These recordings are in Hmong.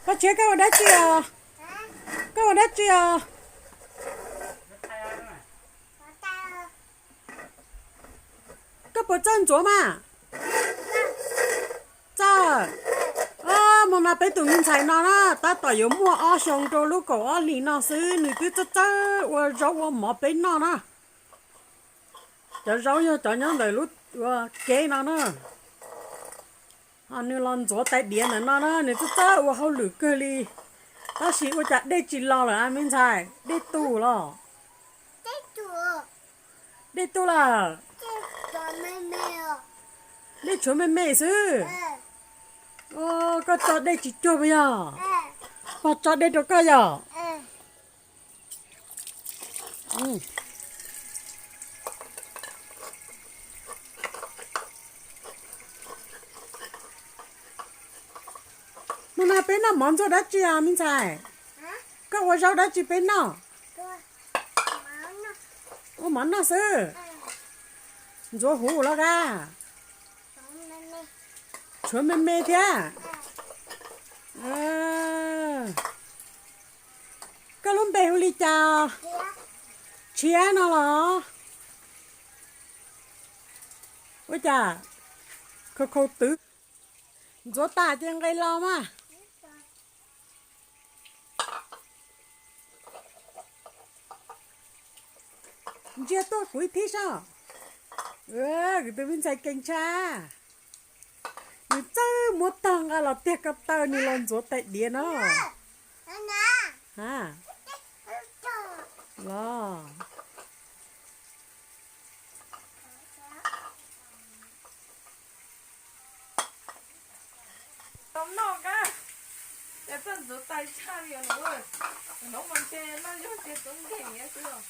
Paj Tshiab, koj ua dab tsi os? Koj ua dab tsi os? Koj puas txawj ntxuav mas? Txawj. Hmo no peb tus me ntxhais no na, tab tom yuav muaj ob xyoo rau lub kaum ob hlis no xwb, nws twb txawj txawj ua zaub ua mov peb noj na. Cov zaub yog cov nyob ntawm lub kev no na. Ho nws los ntxuav tais diav ntawm no na, nws txawj txawj ua hauj lwm kawg li. Tab sis ua cas dej tsis los lawm a me ntxhais, dej tu los? Dej tu lawm. Dej tshuav me me xwb. Koj tso dej tsis cuag puas yog? Pog tso dej rau koj yog? Hmo no peb noj mov ntxuav dab tsi os me ntxhais? Koj ua zaub dab tsi peb noj? Ua mov noj xwb. Ntxuav huv los a? Tshuav me me thiab. Koj lub npe hu li cas? Tshiab no los? Ua cas khaus khaus twv? Ntxuav tas ces nqes los mas. Ntsia tuaj kuv ib thib soj. Kuv tus me ntxhais keev tshaj. Nws txawj muab tog nqa los tiag ko taw nws los ntxuav tais diav no. Los. Tau noj kab, ces txawj ntxuav tais tshaj li os. Hnub no ntshe noj yog ces txob nkeeg xwb os.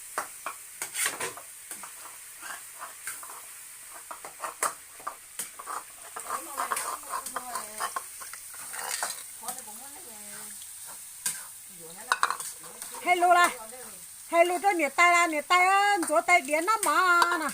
Hais lus las, hais lus rau niam tais las, niam tais ntxuav tais diav noj mov no.